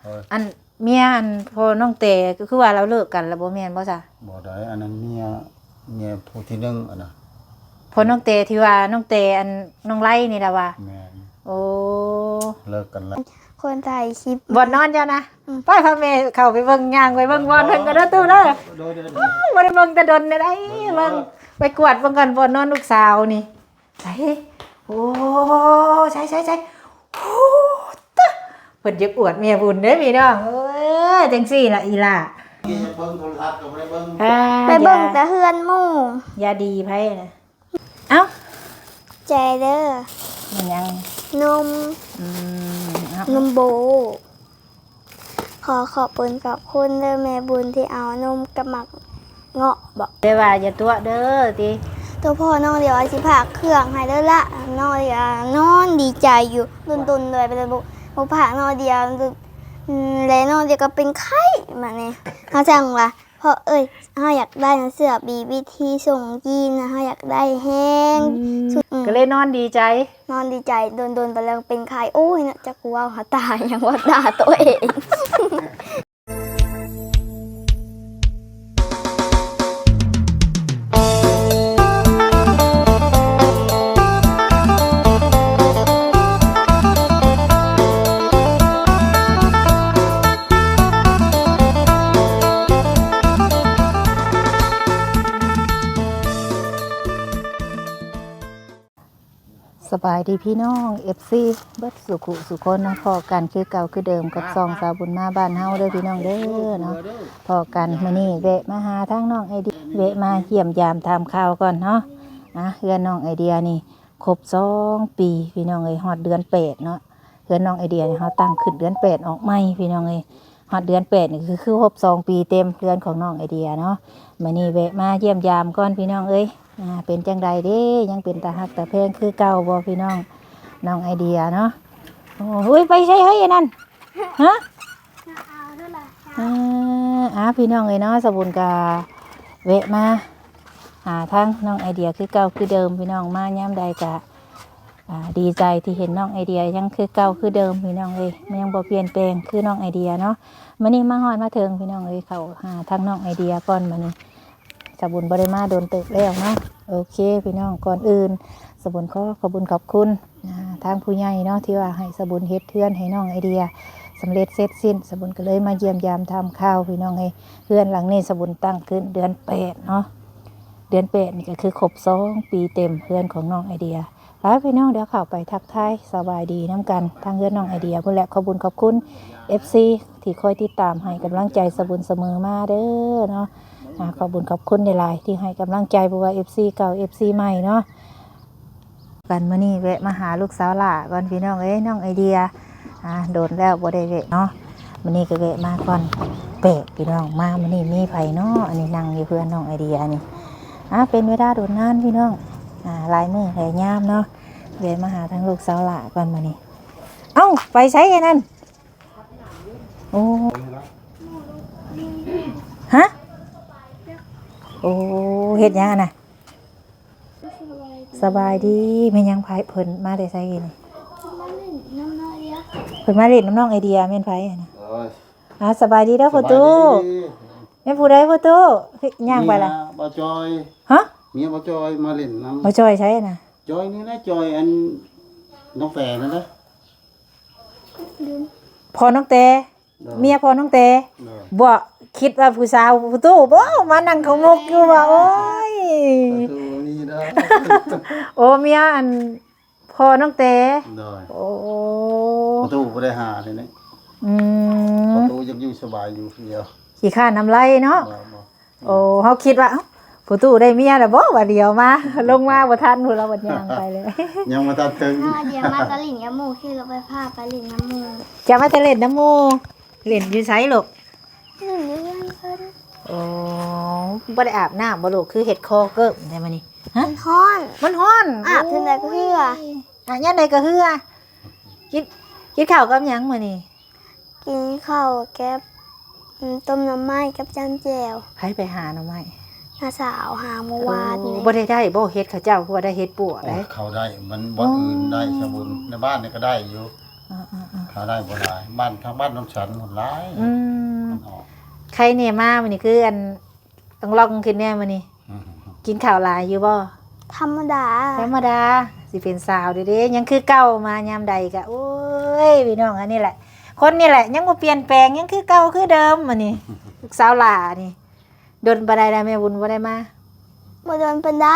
ເອີ ອັນເມຍອັນພໍ່ນ້ອງແຕ ກໍຄືວ່າລາວເລີກກັນແລ້ວບໍ່ແມ່ນບໍ່ຊະ? ບໍ່ໄດ້ ອັນນັ້ນເມຍ ເມຍຜູ້ທີໜຶ່ງ ອັນນະ ພໍ່ນ້ອງແຕທີ່ວ່ານ້ອງແຕ ອັນນ້ອງໄລນີ້ລະວ່າ. ແມ່ນ. ໂອ້ ເລີກກັນແລ້ວ. ຄົນຖ່າຍຄລິບ ບ່ອນນອນເຈົ້ານະ. ອືມ ໄປພາແມ່ເຂົ້າໄປເບິ່ງ ຍ່າງໄປເບິ່ງບ່ອນເພິ່ນກໍເດີຕູ້ເດີ. ໂດຍໆ ອ້າວ ບໍ່ໄດ້ເບິ່ງແຕ່ດົນແລ້ວໃດ໋. ເບິ່ງ ເບິ່ງ ໄປກວດເບິ່ງກ່ອນບ່ອນນອນລູກສາວນີ້. ໃສ? ໂອ້ ໃສໆໆ ໂອ້ ຕະ ເພິ່ນຢາກອວດເມຍບຸນເດ້ພີ່ນ້ອງເອີຍ. ຈັ່ງຊີ້ລະອີ່ຫຼ້າ ເບິ່ງໂທລະທັດກໍບໍ່ໄດ້ເບິ່ງ. ອ່າ ໄປເບິ່ງແຕ່ເຮືອນໝູ່. ຢາດີໃຜນະ? ເອົ້າ ໃຈເດີ. ແມ່ນຫຍັງ? ນົມ. ອືມ ເອົາ ນົມໂບ. ຂໍຂອບບຸນຂອບຄຸນເດີແມ່ບຸນທີ່ເອົານົມກັບໝາກເງາະບໍ? ແຕ່ວ່າຢ່າຕົວະເດີຕິ. ຕົວະພໍ່ນ້ອງດຽວຊິພາກເຄື່ອງໃຫ້ເດີລະ. ນ້ອງດຽວນອນດີໃຈຢູ່ ດົນໆ ໂດຍບໍ່ ບໍ່ພາກນ້ອງດຽວ ແລະນ້ອງດຽວກໍເປັນໄຂ້ບາດນີ້. ເຮົາຈັ່ງວ່າ ພໍ່ເອີຍ ເຮົາຢາກໄດ້ເສື້ອບີບີທີສົ່ງຈີນນະ ເຮົາຢາກໄດ້ແຮງ. ອືມ ສຸດ ອືມ ກໍເລີຍນອນດີໃຈ. ນອນດີໃຈດົນໆ ໄປແລ້ວເປັນໄຂ້. ໂອ້ຍເນາະ ຈັກເວົ້າຫາຕາຫຍັງ ເວົ້າຕາໂຕເອງ. ສະບາຍດີພີ່ນ້ອງເອັຟຊີເບິດສູ່ຜູ້ສູ່ຄົນເນາະ. ພໍ້ກັນຄືເກົ່າຄືເດີມກັບຊ່ອງສາວບຸນມາບ້ານເຮົາເດີພີ່ນ້ອງເດີເນາະ. ພໍ້ກັນມື້ນີ້ແວະມາຫາທາງນ້ອງໄອເດຍ ແວະມາຢ້ຽມຢາມຖາມຂ່າວກ່ອນເນາະ. ອ່າ ເຮືອນນ້ອງໄອເດຍນີ້ຄົບສອງປີພີ່ນ້ອງເອີຍ ຮອດເດືອນແປດເນາະ. ເຮືອນນ້ອງໄອເດຍນີ້ເຮົາຕັ້ງຂຶ້ນເດືອນແປດອອກໃໝ່ພີ່ນ້ອງເອີຍ. ຮອດເດືອນແປດນີ້ຄື ຄືຄົບສອງປີເຕັມເຮືອນຂອງນ້ອງໄອເດຍເນາະ. ມື້ນີ້ແວະມາຢ້ຽມຢາມກ່ອນພີ່ນ້ອງເອີຍ. ອ່າ ເປັນຈັ່ງໃດເດ້ ຍັງເປັນຕາຮັກຕາແພງຄືເກົ່າບໍ່ພີ່ນ້ອງ? ນ້ອງໄອເດຍເນາະ. ໂອ້ຍ ໄປໃສເຮີ້ຍອັນນັ້ນ? ຮະ? ເອີ ອ່າ ພີ່ນ້ອງເອີຍເນາະ ສາວບຸນກະແວະມາຫາທາງນ້ອງໄອເດຍຄືເກົ່າຄືເດີມພີ່ນ້ອງ. ມາຍາມໃດກະ ອ່າ ດີໃຈທີ່ເຫັນນ້ອງໄອເດຍຍັງຄືເກົ່າຄືເດີມພີ່ນ້ອງເອີຍ ຍັງບໍ່ປ່ຽນແປງຄືນ້ອງໄອເດຍເນາະ. ມື້ນີ້ມາຮອດມາເຖິງພີ່ນ້ອງເອີຍ ເຂົ້າຫາທາງນ້ອງໄອເດຍກ່ອນ. ມື້ນີ້ສາວບຸນບໍ່ໄດ້ມາດົນເຕີບແລ້ວເນາະ. ໂອເຄພີ່ນ້ອງ ກ່ອນອື່ນສາວບຸນຂໍຂອບບຸນຂອບຄຸນ ອ່າ ທາງຜູ້ໃຫຍ່ເນາະ ທີ່ວ່າໃຫ້ສາວບຸນເຮັດເຮືອນໃຫ້ນ້ອງໄອເດຍສຳເລັດເສັດສິ້ນ. ສາວບຸນກໍເລີຍມາຢ້ຽມຢາມຖາມຂ່າວພີ່ນ້ອງເອີຍ. ເຮືອນຫຼັງນີ້ສາວບຸນຕັ້ງຂຶ້ນເດືອນແປດເນາະ. ເດືອນແປດນີ້ກໍຄືຄົບສອງປີເຕັມເຮືອນຂອງນ້ອງໄອເດຍ. ໄປພີ່ນ້ອງ ດຽວເຂົ້າໄປທັກທາຍສະບາຍດີນຳກັນທາງເຮືອນນ້ອງໄອເດຍພຸ້ນແຫຼະ. ຂອບບຸນຂອບຄຸນເອັຟຊີທີ່ຄອຍຕິດຕາມໃຫ້ກຳລັງໃຈສາວບຸນສະເໝີມາເດີເນາະ. ອ່າ ຂອບບຸນຂອບຄຸນຫຼາຍໆທີ່ໃຫ້ກຳລັງໃຈ ບໍ່ວ່າເອັຟຊີເກົ່າເອັຟຊີໃໝ່ເນາະ. ກັນມື້ນີ້ແວະມາຫາລູກສາວຫຼ້າກ່ອນພີ່ນ້ອງເອີຍ ນ້ອງໄອເດຍ. ອ່າ ດົນແລ້ວບໍ່ໄດ້ແວະເນາະ. ມື້ນີ້ກໍແວະມາກ່ອນ ແປກພີ່ນ້ອງ. ມາມື້ນີ້ມີໃຜເນາະ ອັນນີ້ນັ່ງຢູ່ເຮືອນນ້ອງໄອເດຍນີ້. ອ່າ ເປັນເວລາດົນນານພີ່ນ້ອງ ອ່າ ຫຼາຍມື້ຫຼາຍຍາມເນາະ. ແວະມາຫາທາງລູກສາວຫຼ້າກ່ອນມື້ນີ້. ເອົ້າ ໄປໃສອັນນັ້ນ? ໂອ້ ຮະ? ໂອ້ ເຮັດຫຍັງອັນນະ? ສະບາຍດີ. ແມ່ນຫຍັງ ໃຜເພິ່ນມາແຕ່ໃສນີ້? ມາຫຼິ້ນນຳນ້ອງໄອເດຍ. ເພິ່ນມາຫຼິ້ນນຳນ້ອງໄອເດຍ ແມ່ນໃຜຫັ້ນນະ? ໂອ້ຍ ອ່າ ສະບາຍດີເດີພໍ່ຕູ້. ສະບາຍດີ. ແມ່ນຜູ້ໃດພໍ່ຕູ້? ຍ່າງໄປລະ. ເມຍບ່າວຈ່ອຍ. ຮະ? ເມຍບ່າວຈ່ອຍມາຫຼິ້ນນຳ. ບ່າວຈ່ອຍໃສນະ? ຈ່ອຍນີ້ນະ ຈ່ອຍອັນນ້ອງແຕນັ້ນນະ. ພໍ່ນ້ອງແຕ. ໂດຍ ເມຍພໍ່ນ້ອງແຕ. ໂດຍ ບໍ່ ຄິດວ່າຜູ້ສາວຜູ້ຕູ້ບໍ່ ມານັ່ງເຂົ້າໝົກຢູ່ວ່າ. ໂອ້ຍ ໂອ້ ເມຍອັນພໍ່ນ້ອງແຕ. ໂດຍ ໂອ້ ພໍ່ຕູ້ບໍ່ໄດ້ຫາເດນີ້. ອືມ ພໍ່ຕູ້ຢາກຢູ່ສະບາຍຢູ່ຜູ້ດຽວ ຂີ້ຄ້ານນຳໄລ່ເນາະ. ໂອ້ ເຮົາຄິດວ່າ ເອົ້າ ພໍ່ຕູ້ໄດ້ເມຍແລ້ວບໍ່ ວ່າດຽວມາ ລົງມາບໍ່ທັນພຸ້ນລະ ບັດຍ່າງໄປເລີຍ. ຍັງບໍ່ທັນເຖິງ ດຽວມາແຕ່ຫຼິ້ນກັບໝູ່ ຂີ່ລົດໄຟຟ້າໄປຫຼິ້ນນຳໝູ່. ຈະມາແຕ່ຫຼິ້ນນຳໝູ່ ຫຼິ້ນຢູ່ໃສລູກ? ຫຼິ້ນຢູ່ເຮືອນເພິ່ນ. ໂອ້ ບໍ່ໄດ້ອາບນ້ຳບໍ່ລູກ ຄືເຮັດຄໍເກີບແທ້ມື້ນີ້? ຮະ ມັນຮ້ອນ ມັນຮ້ອນ. ອາບເທື່ອໃດກໍເຫື່ອ. ອາບຍາມໃດກໍເຫື່ອ. ກິນ ກິນເຂົ້າກັບຫຍັງມື້ນີ້? ກິນເຂົ້າກັບ ອືມ ຕົ້ມໜໍ່ໄມ້ກັບຈ້ຳແຈ່ວ. ໃຜໄປຫາໜໍ່ໄມ້? ນ້າສາວຫາມື້ວານນີ້. ໂອ້ ບໍ່ໄດ້ໄດ້ບໍ່ເຫັດເຂົາເຈົ້າ ຄືວ່າໄດ້ເຫັດປວກເດ້. ເຂົາໄດ້ ມັນບ່ອນອື່ນໄດ້ ສະບຸນໃນບ້ານນີ້ກໍໄດ້ຢູ່. ເອີໆໆ ຂາຍໄດ້ບໍ່ຫຼາຍ ບ້ານ ທາງບ້ານໂນນສັນພຸ້ນຫຼາຍ. ອືມ ມັນອອກ ໄຄແນ່ມາມື້ນີ້ ຄືອັນ ຕ້ອງລອງຂຶ້ນແນ່ມື້ນີ້. ອືມ ກິນເຂົ້າຫຼາຍຢູ່ບໍ່? ທຳມະດາ ທຳມະດາ ຊິເປັນສາວເດ້ໆ ຍັງຄືເກົ່າ ມາຍາມໃດກະ ໂອ້ຍ ພີ່ນ້ອງ ອັນນີ້ແຫຼະ ຄົນນີ້ແຫຼະ ຍັງບໍ່ປ່ຽນແປງ ຍັງຄືເກົ່າຄືເດີມ ອັນນີ້ ລູກສາວຫຼ້ານີ້. ດົນປານໃດລະແມ່ບຸນບໍ່ໄດ້ມາ? ບໍ່ດົນປານໃດ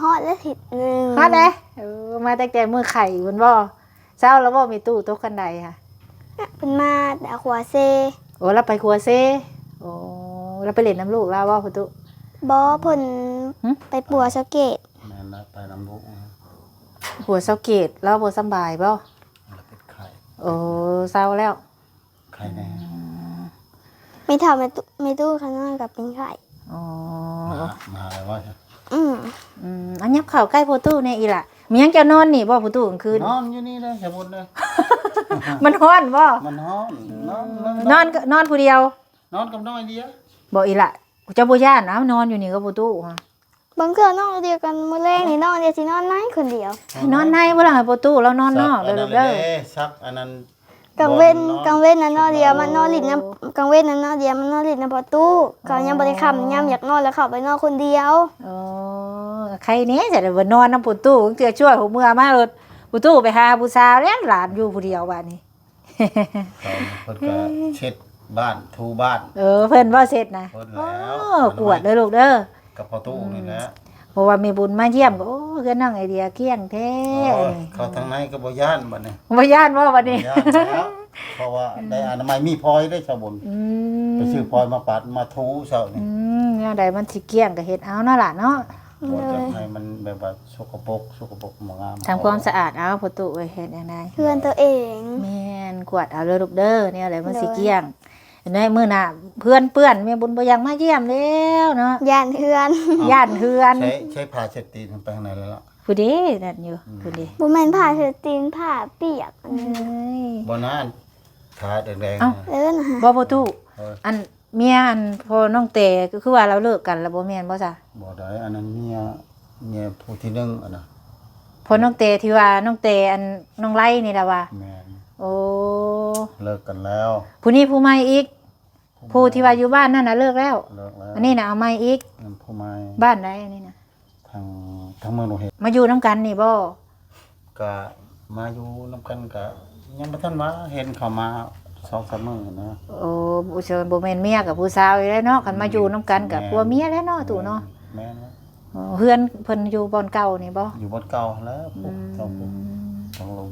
ຮອດແລ້ວທິດໜຶ່ງ ຮອດແລ້ວ. ເອີ ມາຕັ້ງແຕ່ມື້ໄຂ້ພຸ້ນບໍ່? ເຊົາແລ້ວບໍ່ແມ່ຕູ້ຕົກຄັນໃດຫະ? ເພິ່ນມາແຕ່ຂົວເຊ. ໂອ້ ລາວໄປຂົວເຊ. ໂອ້ ລາວໄປຫຼິ້ນນຳລູກລາວບໍ່ພໍ່ຕູ້? ບໍ່ ເພິ່ນ ຫຶ? ໄປປົວເຊົາເກດ. ແມ່ນລະ ໄປນຳລູກ ປົວເຊົາເກດ. ລາວບໍ່ສຳບາຍບໍ່? ລາວເປັນໄຂ້. ໂອ້ ເຊົາແລ້ວ ໄຄແນ່. ອືມ ແມ່ເຖົ້າແມ່ຕູ້ ແມ່ຕູ້ຂ້ານ້ອຍກໍເປັນໄຂ້. ອໍ ມາ ມາແລ້ວວ່າ. ອືມ ອືມ ອັນຫຍັບເຂົ້າໃກ້ພໍ່ຕູ້ແນ່ອີ່ຫຼະ. ມີຫຍັງ ເຈົ້ານອນນີ້ບໍ່ພໍ່ຕູ້ກາງຄືນ? ນອນຢູ່ນີ້ເດ້ ສະບຸນເດ້. ມັນຮ້ອນບໍ່? ມັນຮ້ອນ. ນອນ ນອນ ນອນ ນອນຜູ້ດຽວ? ນອນກັບນ້ອງໄອເດຍ. ບໍ່ອີ່ຫຼະ ເຈົ້າບໍ່ຢ້ານ? ເອົາ ນອນຢູ່ນີ້ກັບພໍ່ຕູ້ຫະ. ບາງເທື່ອນ້ອງເດຍກັນ ມື້ແລງນີ້ນ້ອງເດຍຊິນອນໃນຄົນດຽວ. ນອນໃນບໍ່ລະ? ໃຫ້ພໍ່ຕູ້ລາວນອນນອກເດີລູກເດີ. ສັກອັນນັ້ນ ກາງເວັນ ກາງເວັນນະນ້ອງເດຍມານອນຫຼິ້ນນຳ ກາງເວັນນະນ້ອງເດຍມານອນຫຼິ້ນນຳພໍ່ຕູ້. ເຂົາຍັງບໍ່ໄດ້ຄ່ຳ ຍາມຢາກນອນແລ້ວເຂົ້າໄປນອນຄົນດຽວ. ອໍ ໄຄແນ່ ຈະໄດ້ບໍ່ນອນນຳພໍ່ຕູ້. ບາງເທື່ອຊ່ວຍຫົວເມືອມາໂລດ ພໍ່ຕູ້ໄປຫາຜູ້ສາວແລ້ວ ຫຼານຢູ່ຜູ້ດຽວບາດນີ້. ເຂົາ ເພິ່ນກໍເຊັດບ້ານ ຖູບ້ານ. ເອີ ເພິ່ນບໍ່ເຊັດນະ? ເພິ່ນແລ້ວ. ໂອ້ ກວດເດີລູກເດີ ກັບພໍ່ຕູ້ນີ້ແຫຼະ. ອືມ ເພາະວ່າແມ່ບຸນມາຢ້ຽມກໍ ໂອ້ ເຮືອນນ້ອງໄອເດຍກ້ຽງແທ້. ໂອ້ຍ ນີ້ ເຂົ້າທາງໃນກໍບໍ່ຢ້ານບັດນີ້. ບໍ່ຢ້ານບໍ່ບັດນີ້? ບໍ່ຢ້ານແລ້ວ ເພາະວ່າໄດ້ອະນາໄມ ມີພອຍເດ້ຊາວບຸນ. ອືມ ໄປຊື້ພອຍມາປັດມາຖູເຊົ້ານີ້. ອືມ ແນວໃດມັນຊິກ້ຽງກໍເຮັດເອົາເນາະຫຼານເນາະ. ບໍ່ຢາກໃຫ້ມັນແບບວ່າ ສົກກະປົກ ສົກກະປົກບໍ່ງາມ. ທຳຄວາມສະອາດເອົາ ພໍ່ຕູ້ເອີຍ ເຮັດຈັ່ງໃດ ເຮືອນຕົວເອງ. ແມ່ນ ກວາດເອົາເດີລູກເດີ ແນວໃດມັນຊິກ້ຽງ. ໃນມື້ໜ້າເພື່ອນເປື້ອນ ແມ່ບຸນບໍ່ຢາກມາຢ້ຽມແລ້ວເນາະ ຢ້ານເຮືອນ ຢ້ານເຮືອນ. ໃຊ້ ໃຊ້ຜ້າເຊັດຕີນໄປທາງໃນແລ້ວລະ ຜູ້ເດນັ້ນຢູ່ ອືມ ຜູ້ເດ. ບໍ່ແມ່ນຜ້າເຊັດຕີນ ຜ້າປຽກ. ເອີຍ ບໍ່ນານ ຜ້າແດງໆ. ເອົ້າ ເອີ້ນຫາ ບໍ່ ພໍ່ຕູ້ ເອີ ອັນ ເມຍອັນພໍ່ນ້ອງແຕ ກໍຄືວ່າລາວເລີກກັນແລ້ວບໍ່ແມ່ນບໍ່ຊະ? ບໍ່ໄດ້ ອັນນັ້ນເມຍ ເມຍຜູ້ທີໜຶ່ງອັນນະ. ພໍ່ນ້ອງແຕທີ່ວ່ານ້ອງແຕ ອັນນ້ອງໄລນີ້ລະວ່າ. ແມ່ນ. ໂອ້ ເລີກກັນແລ້ວ. ຜູ້ນີ້ຜູ້ໃໝ່ອີກ? ຜູ້ທີ່ວ່າຢູ່ບ້ານນັ້ນນະເລີກແລ້ວ. ເລີກແລ້ວ. ອັນນີ້ນະເອົາໃໝ່ອີກ. ອືມ ຜູ້ໃໝ່. ບ້ານໃດອັນນີ້ນະ? ທາງ ທາງເມືອງດອງເຫັດ. ມາຢູ່ນຳກັນນີ້ບໍ່? ກະມາຢູ່ນຳກັນ ກະຍັງບໍ່ທັນວ່າ ເຫັນເຂົາມາສອງສາມມື້ນະ. ໂອ້ ບໍ່ແມ່ນເມຍກັບຜູ້ສາວຢູ່ແລ້ວເນາະ ຄັນມາຢູ່ນຳກັນກະ ແມ່ນ ຜົວເມຍແລ້ວເນາະ ຕູ້ເນາະ. ແມ່ນແລ້ວ. ອໍ ເຮືອນເພິ່ນຢູ່ບ່ອນເກົ່ານີ້ບໍ່? ຢູ່ບ່ອນເກົ່າຫັ້ນແຫຼະ. ອືມ ທາງລຸ່ມ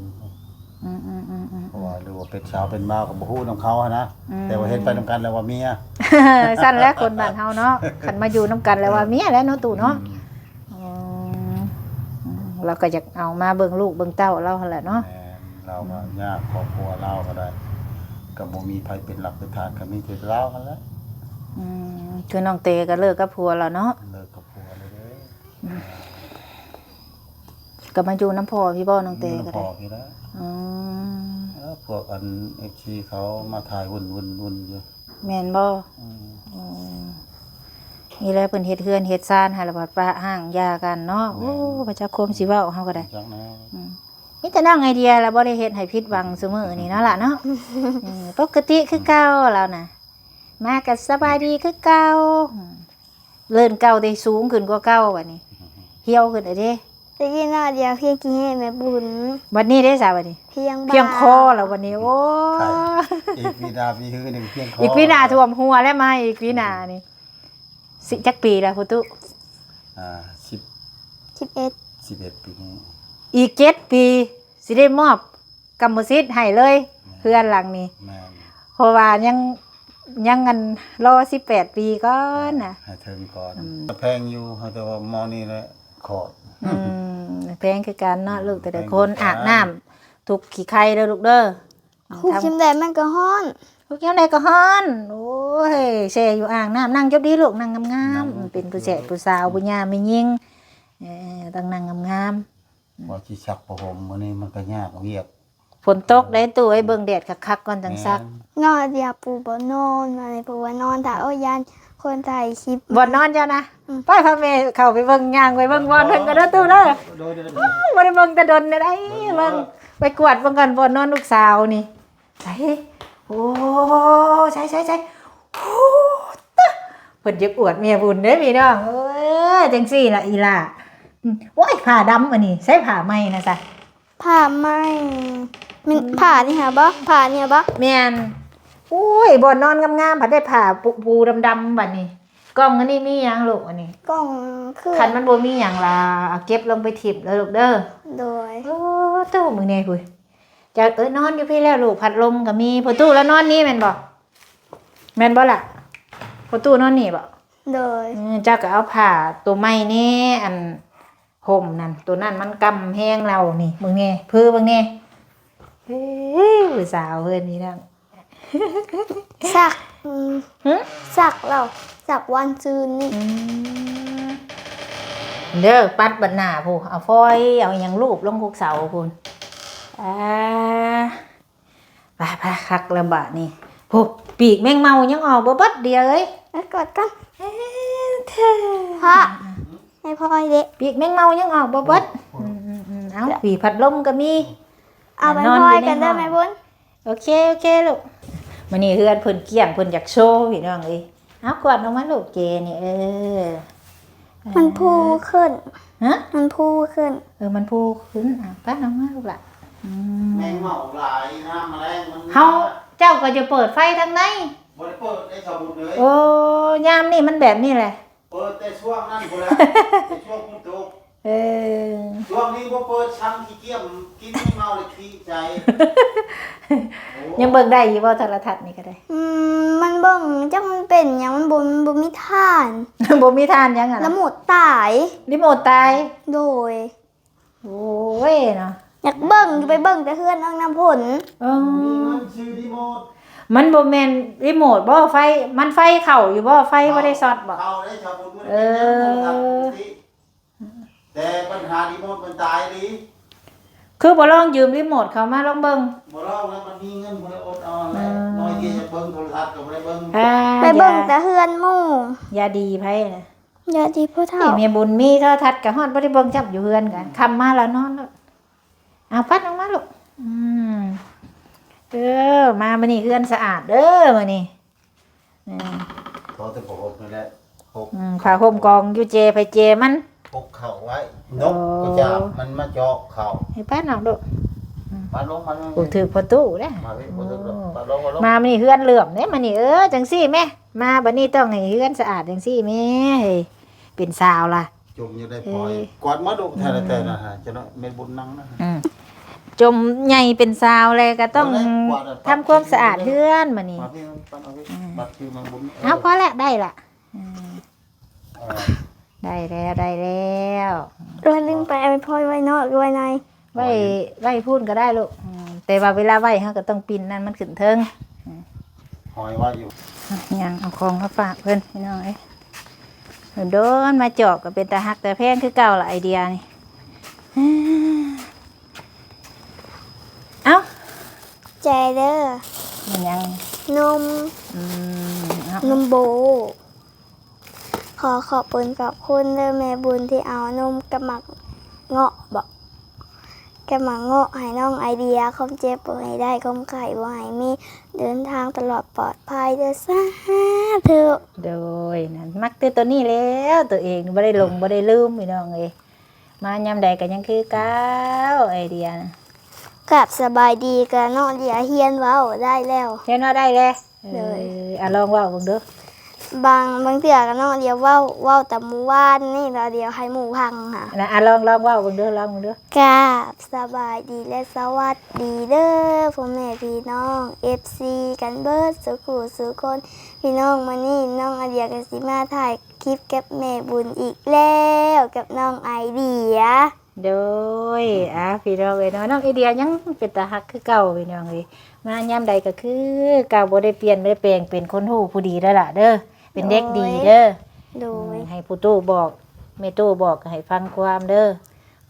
ອືມ ອືມໆໆ ເພາະວ່າ ຫຼືວ່າເປັນສາວເປັນບ່າວກໍບໍ່ຮູ້ນຳເຂົາຫັ້ນນະ. ອືມ ແຕ່ວ່າເຫັນໄປນຳກັນແລ້ວວ່າເມຍ. ຊັ້ນແຫຼະຄົນບ້ານເຮົາເນາະ ຄັນມາຢູ່ນຳກັນແລ້ວວ່າເມຍແຫຼະເນາະ ຕູ້ເນາະ. ອືມ ອໍ ອືມ ລາວກໍຢາກເອົາມາເບິ່ງລູກເບິ່ງເຕົ້າລາວຫັ້ນແຫຼະເນາະ. ແມ່ນ ລາວກໍຍາກ ຄອບຄົວລາວກໍໄດ້ ກໍບໍ່ມີໃຜເປັນຫຼັກເປັນຖານ ກໍມີແຕ່ລາວຫັ້ນແຫຼະ. ອືມ ຄືນ້ອງເຕກໍເລີກກັບຜົວແລ້ວເນາະ? ເລີກກັບຜົວແລ້ວເດ້. ອືມ ກໍມາຢູ່ນຳພໍ່ພີ້ບໍ່ ນ້ອງເຕ? ຢູ່ນຳພໍ່ພີ້ແຫຼະ. ອືມ ເອີ ພວກອັນ ເອັຟຊີ ເຂົາມາຖ່າຍຫຸ່ນໆໆຢູ່. ແມ່ນບໍ່? ອືມ ອືມ ນີ້ແຫຼະ ເພິ່ນເຮັດເຮືອນເຮັດຊານໃຫ້ລະ ພັດປະຮ້າງຢ່າກັນເນາະ. ແມ່ນ ໂອ້ ພະເຈົ້າ ຄວາມຊິເວົ້າເຮົາກໍໄດ້ ຈັກແນວ. ອືມ ມີແຕ່ນ້ອງໄອເດຍລະບໍ່ໄດ້ເຮັດໃຫ້ຜິດຫວັງຊຸມື້ນີ້ເນາະລະເນາະ. ອືມ ປົກກະຕິຄືເກົ່າລາວນະ ມາກໍສະບາຍດີຄືເກົ່າ. ອືມ ເລີ້ນເກົ່າໄດ້ສູງຂຶ້ນກວ່າເກົ່າບັດນີ້ ຫ່ຽວຂຶ້ນແລ້ວເດ້. ໄດ້ຍິນວ່າດຽວພຽງຂີ້ແຫ້ແມ່ບຸນ ບັດນີ້ເດ້ສາ ບັດນີ້ພຽງ ພຽງຄໍແລ້ວບັດນີ້. ໂອ້ ອີກປີໜ້າມີຮືໜຶ່ງພຽງຄໍ ອີກປີໜ້າຖ້ວມຫົວແລ້ວ ມາອີກປີໜ້ານີ້. ຊິ ຈັກປີແລ້ວ ຜູ້ຕູ້? ອ່າ ສິບ ສິບເອັດ ສິບເອັດປີນີ້. ອີກເຈັດປີຊິໄດ້ມອບ ກຳມະສິດໃຫ້ເລີຍ ແມ່ນ ເຮືອນຫຼັງນີ້. ແມ່ນ ເພາະວ່າຍັງ ຍັງອັນລໍສິບແປດປີກ່ອນນະ ໃຫ້ເຖິງກ່ອນ. ອືມ ແພງຢູ່ ແຕ່ວ່າໝໍນີ້ແຫຼະຂອດ. ອືມ ແພງຄືກັນເນາະ ແມ່ນ ລູກແຕ່ລະຄົນ ແພງຄືກັນ. ອາບນ້ຳທຸກຂີ້ໄຄເດີລູກເດີ. ອືມ ຄຸກຍາມໃດມັນກໍຮ້ອນ ຄຸກຍາມໃດກໍຮ້ອນ. ໂອ້ຍ ແຊ່ຢູ່ອ່າງນ້ຳ ນັ່ງຈົບດີລູກ ນັ່ງງາມໆ. ນັ່ງ ເປັນຜູ້ແຊະຜູ້ສາວ ອືມ ຜູ້ຍ່າແມ່ຍິງ ເອີ ຕ້ອງນັ່ງງາມໆ. ວ່າຊິຊັກຜ້າຫົ່ມມື້ນີ້ມັນກໍຍາກວຽກ ຝົນຕົກໄດ໋ຕູ້ເອີຍ. ເບິ່ງແດດຄັກໆກ່ອນຈັ່ງຊັກ. ແມ່ນ ນ້ອງອາດຽປູບ່ອນນອນ ອັນນີ້ເພາະວ່ານອນຖ້າ ໂອ້ຍ ຢ້ານຄົນຖ່າຍຄລິບ. ບ່ອນນອນເຈົ້ານະ? ອືມ ໄປພາແມ່ເຂົ້າໄປເບິ່ງ ຍ່າງໄປເບິ່ງບ່ອນເພິ່ນກໍເດີຕູ້ເດີ. ໂດຍໆໆ ອ້າວ ບໍ່ໄດ້ເບິ່ງແຕ່ດົນແລ້ວໃດ໋. ເບິ່ງ ເບິ່ງ ໄປກວດເບິ່ງກ່ອນ ບ່ອນນອນລູກສາວນີ້ ໃສ? ໂອ້ ໃສ ໃສ ໃສ? ໂອ້ ຕະ ເພິ່ນຢາກອວດເມຍບຸນເດ້ພີ່ນ້ອງເອີຍ ຈັ່ງຊີ້ລະອີ່ຫຼ້າ. ໂອ້ຍ ຜ້າດຳອັນນີ້ ໃຊ້ຜ້າໃໝ່ນະຊະ. ຜ້າໃໝ່ ແມ່ນ ອືມ ຜ້ານີ້ຫາບໍ່? ຜ້ານີ້ຫາບໍ່? ແມ່ນ. ໂອ້ຍ ບ່ອນນອນງາມໆ ພັດໄດ້ຜ້າປູ ປູດຳໆ ບັດນີ້. ກ່ອງອັນນີ້ມີຫຍັງລູກ? ອັນນີ້ ກ່ອງເຄື່ອງ ຄັນມັນບໍ່ມີຫຍັງລະ ເອົາເກັບລົງໄປຖິ້ມເດີລູກເດີ. ໂດຍ. ໂອ້ ໂຕ ມື້ນີ້ພຸ້ນ ເຈົ້າ ເອີ ນອນຢູ່ພີ້ແລ້ວລູກ ພັດລົມກໍມີ. ພໍ່ຕູ້ລະນອນນີ້ແມ່ນບໍ່? ແມ່ນບໍ່ລະ? ພໍ່ຕູ້ນອນນີ້ບໍ່? ໂດຍ. ເອີ ເຈົ້າກໍເອົາຜ້າໂຕໃໝ່ແດ່ ອັນ ຫົ່ມນັ້ນ ໂຕນັ້ນມັນກຳແຮງລາວນີ້ ເບິ່ງແດ່ ເພີເບິ່ງແດ່. ເອີ ຜູ້ສາວເພິ່ນນີ້ນະ ຊັກ ອືມ ຫຶ? ຊັກແລ້ວ ຊັກວານຊືນນີ້. ອືມ ເດີ ປັດບັດໜ້າພຸ້ນ ເອົາຟອຍ ເອົາຫຍັງລູບລົງກົກເສົາພຸ້ນ. ອ່າ ໄປໆ ຄັກແລ້ວບາດນີ້. ໂຫ ປີກແມງເມົາຍັງອອກບໍ່ເບິດເດຍເອີຍ. ເອີ ກອດກ່ອນ. ເອີ ເທີ ພໍ່ ແມ່ພອຍເດະ ປີກແມງເມົາຍັງອອກບໍ່ເບິດ. ອືມໆໆ ເອົາ ປີກພັດລົມກໍມີ. ເອົາ ແມ່ພອຍກັນເດີແມ່ບຸນ. ໂອເຄ ໂອເຄລູກ. ມື້ນີ້ເຮືອນເພິ່ນກ້ຽງ ເພິ່ນຢາກໂຊພີ່ນ້ອງເອີຍ. ເອົາ ກວາດອອກມາລູກເຈນີ້ ເອີ ມັນພູຂຶ້ນ. ຮະ? ມັນພູຂຶ້ນ. ເອີ ມັນພູຂຶ້ນ. ອ່ະ ກວາດອອກມາລູກຫຼ້າ. ອືມ ແມງເມົາຫຼາຍ ນ້ຳມາແລງມັນ ເຮົາ ເຈົ້າກໍຈະເປີດໄຟທາງໃນ. ບໍ່ໄດ້ເປີດໄດ້ສະບຸນເອີຍ. ໂອ້ ຍາມນີ້ມັນແບບນີ້ແຫຼະ. ເປີດແຕ່ຊ່ວງນັ້ນພຸ້ນແຫຼະ ແຕ່ຊ່ວງຝົນຕົກ. ເອີ ຊ່ວງນີ້ບໍ່ເປີດ ສັງຂີ້ກ້ຽມ ກິນແມງເມົາແລ້ວຂີ້ໃຈ. ໂອ້ ຍັງເບິ່ງໄດ້ຢູ່ບໍ່ ໂທລະທັດນີ້ກໍໄດ້? ອືມ ມັນເບິ່ງ ຈັກມັນເປັນຫຍັງ ມັນບໍ່ ມັນບໍ່ມີຖ່ານ. ບໍ່ມີຖ່ານຫຍັງຫັ້ນນະ? ຣີໂມດຕາຍ. ຣີໂມດຕາຍ? ໂດຍ. ໂອ້ຍເນາະ ຢາກເບິ່ງຢູ່ ໄປເບິ່ງແຕ່ເຮືອນນ້ອງນ້ຳຝົນ. ເອີ ມີເງິນຊື້ຣີໂມດ. ມັນບໍ່ແມ່ນຣີໂມດບໍ່? ໄຟ ມັນໄຟເຂົ້າຢູ່ບໍ່? ໄຟບໍ່ໄດ້ຊັອດບໍ່? ເຂົ້າໄດ້ ເຂົ້າໄດ້ ເອີ ແຕ່ບັນຫາຣີໂມດມັນຕາຍດີ. ຄືບໍ່ລອງຢືມຣີໂມດເຂົາມາລອງເບິ່ງ? ບໍ່ລອງແລ້ວ ມັນມີເງິນບໍ່ໄດ້ອົດເອົາແຫຼະ. ອືມ ນ້ອຍດຽວຢາກເບິ່ງໂທລະທັດກໍບໍ່ໄດ້ເບິ່ງ. ອ່າ ໄປເບິ່ງ ຢ່າ ແຕ່ເຮືອນໝູ່. ຢ່າດີໃຜນະ? ຍາດທີ່ພໍ່ເຖົ້າ. ນີ້ແມ່ບຸນມີໂທລະທັດກໍຮອດບໍ່ໄດ້ເບິ່ງຊ້ຳ ຢູ່ເຮືອນກໍ ອືມ ຄ່ຳມາແລ້ວນອນໂລດ. ເອົາ ພັດອອກມາລູກ. ອືມ ເອີ ມາມື້ນີ້ເຮືອນສະອາດເດີມື້ນີ້. ອືມ ຂໍແຕ່ຜ້າຫົ່ມນີ້ແຫຼະ ຫົກ ອືມ ຜ້າຫົ່ມກອງຢູ່ເຈໃຜເຈມັນ ປົກເຂົ້າໄວ້. ນົກ ໂອ້ ກໍຈາບມັນມາເຈາະເຂົ້າ. ໃຫ້ປ້ານອກລູກ. ອືມ ມາລົງ ມາລົງ. ໂອ້ ຖືກພໍ່ຕູ້ເດ້. ມາເວີຍ ບໍ່ຖືກດອກ. ໂອ້ ມາລົງ ມາລົງ. ມາມື້ນີ້ເຮືອນເຫຼື້ອມເດ້ມື້ນີ້. ເອີ ຈັ່ງຊີ້ແມ່ ມາບັດນີ້ຕ້ອງໃຫ້ເຮືອນສະອາດຈັ່ງຊີ້ແມ່. ເຮີ້ຍ ເປັນສາວລະ ຈົ່ມຢູ່ໄດ້ພອຍ. ເອີ ກວາດມາດຸແທ້ແຕ່ນະ ຈະເນາະ ແມ່ບຸນນັ່ງນະ. ອືມ ຈົ່ມໃຫຍ່ເປັນສາວແລ້ວກໍຕ້ອງທຳຄວາມສະອາດເຮືອນບັດນີ້. ມາພີ່ ປັນເອົາພີ່ ອືມ ບັດຄືແມ່ບຸນ. ເອົາ ພໍແລ້ວ ໄດ້ລະ. ອືມ ເອີ ໄດ້ແລ້ວ ໄດ້ແລ້ວ. ເອີ ລືມໄປ ເອົາໄວ້ພອຍໄວ້ນອກ ຫຼືໄວ້ໃນ? ໄວ້ ໄວ້ພຸ້ນກໍໄດ້ລູກ. ອືມ ແຕ່ວ່າເວລາໄວ້ເຮົາກໍຕ້ອງປິ່ນນັ້ນມັນຂຶ້ນເທິງ. ອືມ ຫອຍໄວ້ຢູ່. ຍ່າງເອົາຂອງມາຝາກເພິ່ນພີ່ນ້ອງເອີຍ. ໂດນມາຈອບກໍເປັນຕາຮັກຕາແພງຄືເກົ່າລະ ໄອເດຍນີ້. ເອົ້າ ໃຈເດີ. ແມ່ນຫຍັງ? ນົມ. ອືມ ເອົາ ນົມໂບ. ຂໍຂອບບຸນຂອບຄຸນເດີແມ່ບຸນທີ່ເອົານົມກັບໝາກເງາະບໍ ກັບໝາກເງາະໃຫ້ນ້ອງໄອເດຍ. ຄວາມເຈັບບໍ່ໃຫ້ໄດ້ ຄວາມໄຂ້ບໍ່ໃຫ້ມີ ເດີນທາງຕະຫຼອດປອດໄພເດີ ສາທຸ. ໂດຍ ນັ້ນ ມັກແຕ່ໂຕນີ້ແລ້ວ ໂຕເອງບໍ່ໄດ້ຫຼົງ ອືມ ບໍ່ໄດ້ລືມ ພີ່ນ້ອງເອີຍ. ມາຍາມໃດກໍຍັງຄືເກົ່າ ໄອເດຍນະ. ກາບສະບາຍດີ ກະນ້ອງເດຍຮຽນເວົ້າໄດ້ແລ້ວ. ຮຽນເວົ້າໄດ້ແລ້ວ? ໂດຍ. ເອີ ອາ ລອງເວົ້າເບິ່ງດູ. ບາງ ບາງເທື່ອກະນ້ອງເດຍເວົ້າ ເວົ້າແຕ່ມື້ວານນີ້ ລະເດຍໃຫ້ໝູ່ຟັງຫາ. ນະ ອາ ລອງ ລອງເວົ້າເບິ່ງດູ ລອງເບິ່ງດູ. ກາບສະບາຍດີ ແລະ ສະຫວັດດີເດີ ພໍ່ແມ່ພີ່ນ້ອງ ເອັຟຊີ ກັນເບິດສູ່ຜູ້ສູ່ຄົນ. ພີ່ນ້ອງ ມື້ນີ້ນ້ອງອາເດຍກະຊິມາຖ່າຍ ຄລິບກັບແມ່ບຸນອີກແລ້ວ ກັບນ້ອງໄອເດຍ. ໂດຍ ອາ ພີ່ນ້ອງເອີຍເນາະ ນ້ອງໄອເດຍຍັງເປັນຕາຮັກຄືເກົ່າ ພີ່ນ້ອງເອີຍ. ມາຍາມໃດກໍຄືເກົ່າ ບໍ່ໄດ້ປ່ຽນ ບໍ່ໄດ້ແປງ ເປັນຄົນຮູ້ຜູ້ດີແລ້ວລະເດີ ເປັນເດັກດີເດີ. ໂດຍ. ອືມ ໃຫ້ພໍ່ຕູ້ບອກ ແມ່ຕູ້ບອກ ໃຫ້ຟັງຄວາມເດີ.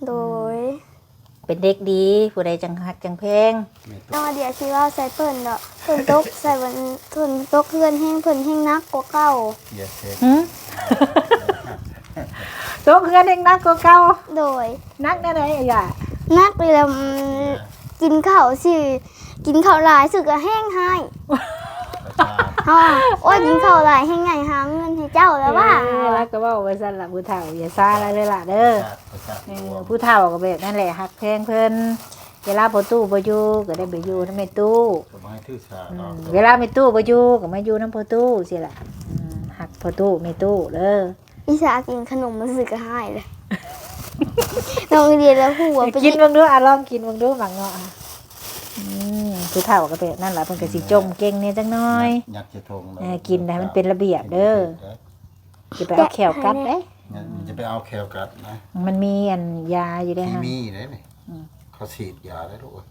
ໂດຍ. ອືມ ເປັນເດັກດີ ຜູ້ໃດຈັ່ງຮັກຈັ່ງແພງ. ນ້ອງອາເດຍຊິເວົ້າໃສ່ເພິ່ນດອກ ຝົນຕົກໃສ່ ຝົນ ຝົນຕົກເຮືອນແຮງ ເພິ່ນແຮງໜັກກວ່າເກົ່າ. ຫຶ? ຕົກເຮືອນແຮງໜັກກວ່າເກົ່າ? ໂດຍ. ໜັກແນວໃດອາຢາ? ໜັກຢູ່ແລ້ວ ອືມ ກິນເຂົ້າຊິ ກິນເຂົ້າຫຼາຍຊິກໍແຮງຮ້າຍ. ເຮົາວ່າ ໂອ້ຍ ກິນເຂົ້າຫຼາຍແຮງໃຫຍ່ ຫາເງິນໃຫ້ເຈົ້າແລ້ວວ່າ. ເອີ ລາວກໍເວົ້າວ່າຊັ້ນລະ ຜູ້ເຖົ້າ ຢ່າຊ້າຫຼາຍເດີຫຼະເດີ. ເອີ ຜູ້ເຖົ້າກໍແບບນັ້ນແຫຼະ ຮັກແພງເພິ່ນ. ເວລາພໍ່ຕູ້ບໍ່ຢູ່ກໍໄດ້ໄປຢູ່ນຳແມ່ຕູ້. ກໍບໍ່ໃຫ້ຖືສາເນາະ. ອືມ ເວລາແມ່ຕູ້ບໍ່ຢູ່ກໍມາຢູ່ນຳພໍ່ຕູ້ຊີ້ລະ. ອືມ ຮັກພໍ່ຕູ້ແມ່ຕູ້ເດີ. ອີສາກິນຂະໜົມມັນຮູ້ສຶກຮ້າຍເລີຍ. ນ້ອງເດລະຮູ້ວ່າໄປກິນເບິ່ງດູ ອາ ລອງກິນເບິ່ງດູໝາກເງາະ. ອືມ ຜູ້ເຖົ້າກໍແບບນັ້ນລະ ເພິ່ນກໍຊິຈົ່ມເກັ່ງແດ່ຈັກໜ້ອຍ. ຍັດໃສ່ຖົງ ເອີ ກິນໃຫ້ມັນເປັນລະບຽບເດີ. ຢ່າໄປເອົາແຂ້ວກັດເດ້. ຢ່າໄປເອົາແຂ້ວກັດນະ. ມັນມີອັນຢາຢູ່ເດ້ ທີ່ມີເດ້ນີ້. ອືມ ເຂົາສີດຢາໄດ້ລູກເອີຍ.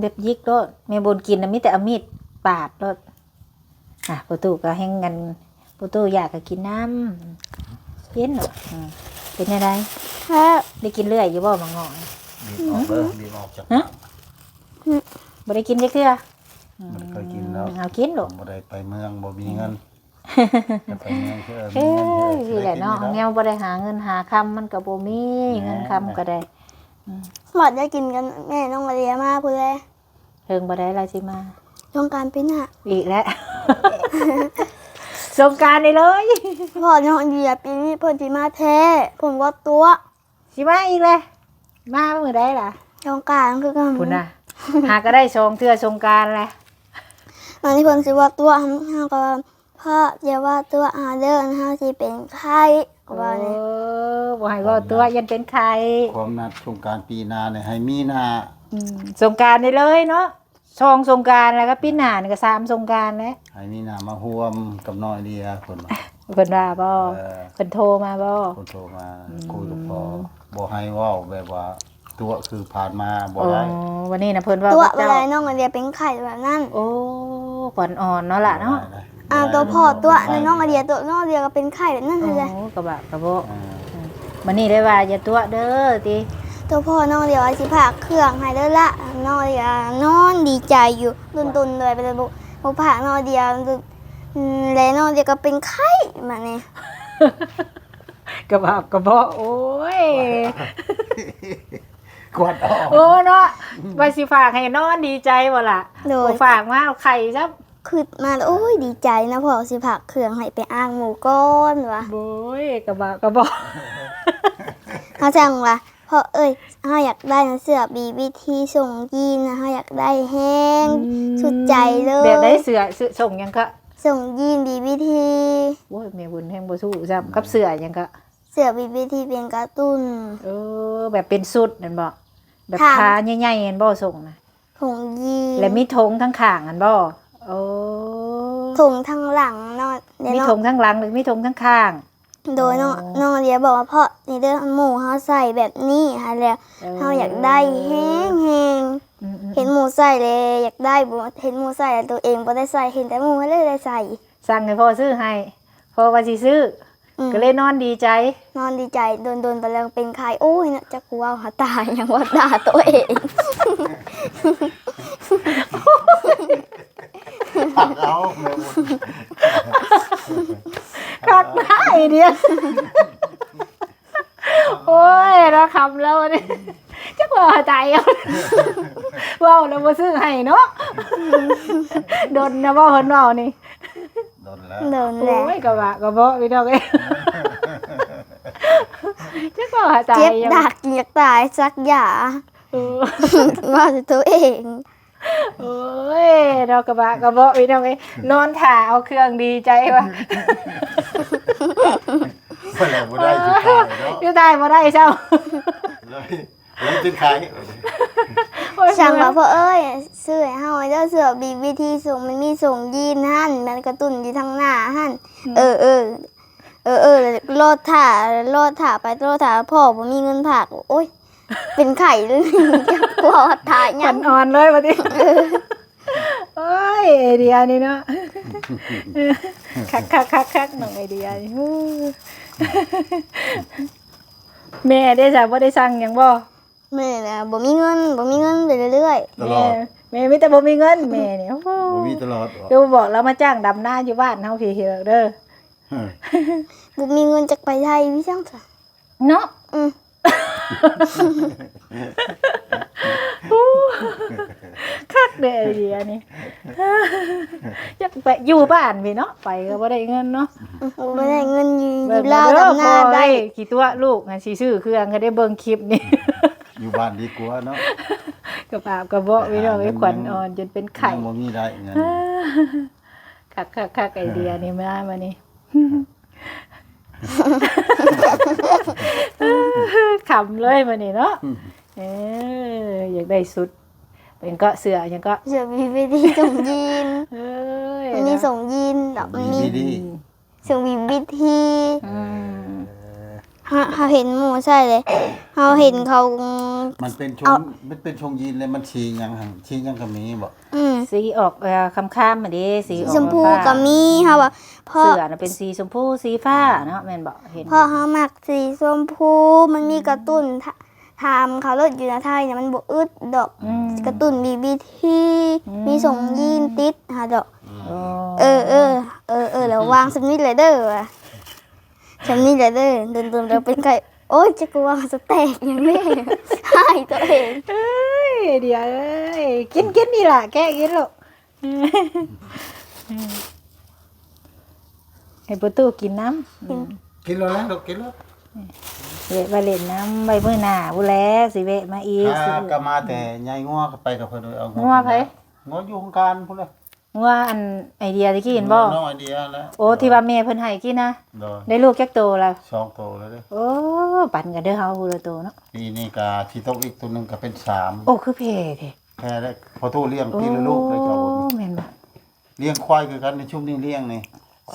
ເດັບຢິກໂລດ ແມ່ບຸນກິນນະ ມີແຕ່ເອົາມີດປາດໂລດ. ອ່ະ ປະຕູກໍແຮງ ອັນ ປະຕູຢາກກໍກິນນຳ. ເປັນເນາະ. ອືມ ເປັນແນວໃດ? ແຊບ. ໄດ້ກິນເລື້ອຍຢູ່ບໍ່ໝາກເງາະ? ບີບອອກເດີ ບີບອອກຈາກປາກ. ບໍ່ໄດ້ກິນຈັກເທື່ອ. ອືມ ບໍ່ໄດ້ເຄີຍກິນແລ້ວ. ເອົາກິນໂລດ. ບໍ່ໄດ້ໄປເມືອງ ບໍ່ມີເງິນ. ອືມ ໄປເມືອງເທື່ອ ເອີ ມີເງິນເທື່ອ ນີ້ແຫຼະເນາະ. ແນວບໍ່ໄດ້ຫາເງິນຫາຄຳ ມັນກໍບໍ່ມີ ເງິນຄຳກໍໄດ້. ອືມ ຮອດໄດ້ກິນກັນແມ່ນ້ອງອາເລຍມາພຸ້ນແຫຼະ. ເຖິງບໍ່ໄດ້ລາວຊິມາ ສົງການປີໜ້າອີກແລ້ວ. ສົງການນີ້ເລີຍ. ພໍ່ນ້ອງເດຍປີນີ້ເພິ່ນຊິມາແທ້ ເພິ່ນບໍ່ຕົວະ. ຊິມາອີກແລ້ວ. ມາມື້ໃດລະ? ສົງການຄືກັນ ພຸ້ນນະ. ຫາກໍໄດ້ສອງເທື່ອສົງການແລ້ວ. ບາດນີ້ເພິ່ນຊິບໍ່ຕົວະ ເຮົາກໍວ່າ ພໍ່ຢ່າເວົ້າຕົວະເຮົາເດີ ເຮົາຊິເປັນໄຂ້ ກໍວ່ານີ້. ເອີ ບໍ່ໃຫ້ເວົ້າຕົວະ ຢ້ານເປັນໄຂ້. ຄວາມນັດສົງການປີໜ້ານີ້ໃຫ້ມີໜ້າ. ອືມ ສົງການນີ້ເລີຍເນາະ. ສອງສົງການແລ້ວກໍປີໜ້ານີ້ກໍສາມສົງການແລ້ວ. ໃຫ້ມີໜ້າມາຮ່ວມກັບນ້ອງເດຍ ເພິ່ນວ່າ. ເພິ່ນວ່າບໍ່? ເອີ ເພິ່ນໂທມາບໍ່? ເພິ່ນໂທມາ ອືມ ຄຸຍກັບພໍ່. ບໍ່ໃຫ້ເວົ້າແບບວ່າຕົວະຄືຜ່ານມາບໍ່ໄດ້. ອໍ ວັນນີ້ນະເພິ່ນເວົ້າກັບເຈົ້າ. ຕົວະບໍ່ໄດ້ ນ້ອງອາເດຍເປັນໄຂ້ແບບນັ້ນ. ໂອ້ ຂວັນອ່ອນເນາະລະເນາະ. ອ່າ ຕົວະພໍ່ຕົວະ ນ້ອງອາເດຍຕົວະ ນ້ອງອາເດຍກໍເປັນໄຂ້ແບບນັ້ນຫັ້ນແຫຼະ. ໂອ້ ກະບະກະເບາະ. ອືມ ອືມ ມື້ນີ້ໄດ້ວ່າຢ່າຕົວະເດີຕິ. ຕົວະພໍ່ ນ້ອງອາເດຍວ່າຊິຝາກເຄື່ອງໃຫ້ເດີລະ. ນ້ອງອາເດຍນອນດີໃຈຢູ່ ດົນໆ ໂດຍບໍ່ ບໍ່ຝາກ ນ້ອງອາເດຍ ອືມ ແລະນ້ອງອາເດຍກໍເປັນໄຂ້ບາດນີ້. ກະບາບກະເບາະ ໂອ້ຍ ກວດອອກ. ໂອ້ເນາະ ວ່າຊິຝາກໃຫ້ນອນດີໃຈບໍ່ລະ? ໂດຍ ບໍ່ຝາກມາເອົາໄຂ່ຊ້ຳ. ຄິດມາແລ້ວ ໂອ້ຍ ດີໃຈນະພໍ່ ຊິຝາກເຄື່ອງໃຫ້ໄປອ້າງໝູ່ກ່ອນວ່າ. ໂອ້ຍ ກະບາບກະເບາະ. ເຮົາຈັ່ງວ່າ ພໍ່ເອີຍ ເຮົາຢາກໄດ້ເສື້ອບີບີທີ ສົ້ງຢີນນະ ເຮົາຢາກໄດ້ແຮງ ອືມ ສຸດໃຈເລີຍ. ແບບໃດເສື້ອ ເສື້ອ ສົ້ງຫຍັງກະ? ສົ້ງຢີນບີບີທີ. ໂອ້ຍ ແມ່ບຸນແຮງບໍ່ຮູ້ຊ້ຳ ກັບເສື້ອຫຍັງກະ? ເສື້ອບີບີທີເປັນກາຕູນ. ເອີ ແບບເປັນຊຸດນັ້ນບໍ? ແບບຂາໃຫຍ່ໆ ຫັ້ນບໍ ສົ້ງນະ? ຖົງຢີນ ແລະມີຖົງທາງຂ້າງຫັ້ນບໍ? ໂອ້ ຖົງທາງຫຼັງເນາະ. ມີຖົງທາງຫຼັງ ຫຼືມີຖົງທາງຂ້າງ? ໂດຍ ໂອ້ ນ້ອງ ນ້ອງອາເດຍບອກວ່າ ເພາະນີ້ເດີ ໝູ່ເຮົາໃສ່ແບບນີ້ຫັ້ນແຫຼະ ເອີ ເຮົາຢາກໄດ້ແຮງໆ. ອືມໆໆ ເຫັນໝູ່ໃສ່ແລ້ວຢາກໄດ້ ບໍ່ເຫັນໝູ່ໃສ່ແລ້ວໂຕເອງບໍ່ໄດ້ໃສ່ ເຫັນແຕ່ໝູ່ຫັ້ນແຫຼະໄດ້ໃສ່. ສັ່ງໃຫ້ພໍ່ຊື້ໃຫ້ ພໍ່ວ່າຊິຊື້ ອືມ ກໍເລີຍນອນດີໃຈ. ນອນດີໃຈ ດົນໆ ໄປແລ້ວເປັນໄຂ້. ໂອ້ຍເນາະ ຈັກເວົ້າຫາຕາຫຍັງ ເວົ້າຕາໂຕເອງ. ເອົາແມ່ບຸນ ຄັກຫຼາຍເດ. ໂອ້ຍ ເນາະ ຄຳແລ້ວນີ້ ຈັກວ່າຕາຍເອົາ ເວົ້າແລ້ວບໍ່ຊື້ໃຫ້ເນາະ. ດົນນະບໍ່ເພິ່ນເວົ້ານີ້ ດົນແລ້ວ ດົນແລ້ວ. ໂອ້ຍ ກະບະກະເບາະ ພີ່ນ້ອງເອີຍ ຈັກວ່າຕາຍ ເຈັບດັກ ຢາກຕາຍ ສັກຢາ ເອີ ວ່າແຕ່ໂຕເອງ. ໂອ້ຍ ເນາະ ກະບະກະເບາະ ພີ່ນ້ອງເອີຍ ນອນຖ້າເອົາເຄື່ອງດີໃຈວ່າ ບໍ່ໄດ້ ຢູ່ທ້າຍເນາະ ຢູ່ທ້າຍບໍ່ໄດ້ຊ້ຳ ເລີຍ ເລີຍເປັນໄຂ້. ໂອ້ຍ ສັ່ງວ່າ ພໍ່ເອີຍ ຊື້ໃຫ້ເຮົາເດີ ເສື້ອບີບີທີ ສົ້ງ ມັນມີສົ້ງຢີນຫັ້ນ ມັນກາຕູນຢູ່ທາງໜ້າຫັ້ນ. ອືມ ເອີໆ ເອີໆ ລໍຖ້າ ລໍຖ້າໄປ ລໍຖ້າ ພໍ່ບໍ່ມີເງິນຝາກ ໂອ້ຍ ເປັນໄຂ້ເລີຍ ຈັກວ່າຖ້າຫຍັງ ຂວັນອ່ອນເລີຍບັດນີ້. ໂອ້ຍ ໄອເດຍນີ້ເນາະ ຄັກໆໆໆ ນ້ອງໄອເດຍນີ້. ແມ່ເດ້ ສາ ບໍ່ໄດ້ສັ່ງຫຍັງບໍ່? ແມ່ນະ ບໍ່ມີເງິນ ບໍ່ມີເງິນໄປເລື້ອຍໆ ຕະຫຼອດ. ແມ່ ແມ່ມີແຕ່ບໍ່ມີເງິນ ແມ່ນີ້ ໂອ້ໂຫ ບໍ່ມີຕະຫຼອດ. ຄືບອກລາວມາຈ້າງດຳນາຢູ່ບ້ານເຮົາພີ້ເດີ. ບໍ່ມີເງິນຈັກໄປໄທ ມີຫຍັງຊະເນາະ. ອືມ ເ ໂອ້ ຄັກເດ້ໄອເດຍນີ້ ຢາກໄປຢູ່ບ້ານພີ້ເນາະ ໄປກໍບໍ່ໄດ້ເງິນເນາະ ບໍ່ໄດ້ເງິນຢູ່ ແບບ ຢູ່ລາວ ເດີ ດຳນາໄດ້ ຂີ້ຕົວະລູກ ຊິຊື້ເຄື່ອງກໍໄດ້ເບິ່ງຄລິບນີ້ ຢູ່ບ້ານດີກວ່າເນາະ ກະບາບກະເບາະ ໄປຫາເງິນ ພີ່ນ້ອງເອີຍ ຂວັນອ່ອນຈົນເປັນໄຂ້ ຍັງບໍ່ມີໄດ້ເງິນ ຄັກໆໆ ໄອເດຍນີ້ມາ ມານີ້ ຂຳເລີຍມື້ນີ້ເນາະ ເອີ ຢາກໄດ້ຊຸດ ເປັນເກາະເສື້ອຫຍັງເກາະ ເສື້ອ ບີບີທີ ສົ່ງຢີນ ເອີຍ ມັນມີສົ່ງຢີນດອກ ມັນມີ ບີບີທີ ອືມ ສົ່ງບີບີທີ ອືມ ເອີ ເຮົາ ເຮົາເຫັນໝູ່ໃສ່ເລີຍ ເຮົາເຫັນເຂົາ ມັນເປັນຊົງ ເອົາ ມັນເປັນຊົງຢີນເລີຍ ມັນສີຫຍັງຫັ້ນ ສີຫຍັງກໍມີບໍ? ອືມ ສີອອກ ເອີ ຄາມໆຫັ້ນເດ້ ສີອອກ ສີຊົມພູ ຟ້າໆ ກໍມີ ເຮົາວ່າ ເພາະ ເສື້ອນະເປັນສີຊົມພູ ສີຟ້າເນາະ ແມ່ນບໍ່? ເຫັນ ເພາະເຮົາມັກສີຊົມພູ ມັນມີກາຕູນ ຖາມເຂົາໂລດ ຢູ່ນະໄທນະມັນບໍ່ອຶດດອກ ອືມ ກາຕູນ ບີບີທີ ອືມ ມີສົ່ງຢີນຕິດຫາດອກ ອືມ ເອີ ເອີ ເອີ ເອີ ລະວາງສ່ຳນີ້ແຫຼະເດີວ່າ ສ່ຳນີ້ແຫຼະເດີ ດົນໆ ລະເປັນໄຂ້ ໂອ້ຍ ຈັກກະວ່າສະແຕກຫຍັງແນ່ ຫາຍຕົວເອງ ເອີຍ ດຽວເອີຍ ກິນ ກິນນີ້ລະ ແກະກິນໂລດ ໃຫ້ປະຕູກິນນຳ ກິນ ອືມ ກິນໂລດແຫຼະລູກ ກິນໂລດ ແວະມາຫຼິ້ນນຳ ໄວ້ມື້ໜ້າພຸ້ນແຫຼະ ຊິແວະມາອີກ ຫາກໍມາແຕ່ໃຫຍ່ງົວ ກໍໄປກັບເພິ່ນ ເອົາງົວ ງົວໃຜ? ງົວຢູ່ໂຮງການພຸ້ນແຫຼະ ງົວອັນໄອເດຍຕະກີ້ຫັ້ນບໍ່? ງົວນ້ອງໄອເດຍຫັ້ນແຫຼະ ໂອ້ ທີ່ວ່າແມ່ເພິ່ນໃຫ້ກິນນະ ໂດຍ ໄດ້ລູກຈັກໂຕລະ? ສອງໂຕແລ້ວເດ້ ໂອ້ ປັນກັນເດີເຮົາຜູ້ລະໂຕເນາະ ປີນີ້ກະຊິຕົກອີກໂຕໜຶ່ງກະເປັນສາມ ໂອ້ ຄືແຜ່ແທ້ ແພ້ແລ້ວ ພໍຕູ້ລ້ຽງປີລະລູກໄດ້ເຈົ້າ ໂອ້ ແມ່ນບໍ່? ລ້ຽງຄວາຍຄືກັນ ໃນຊຸມນີ້ລ້ຽງນີ້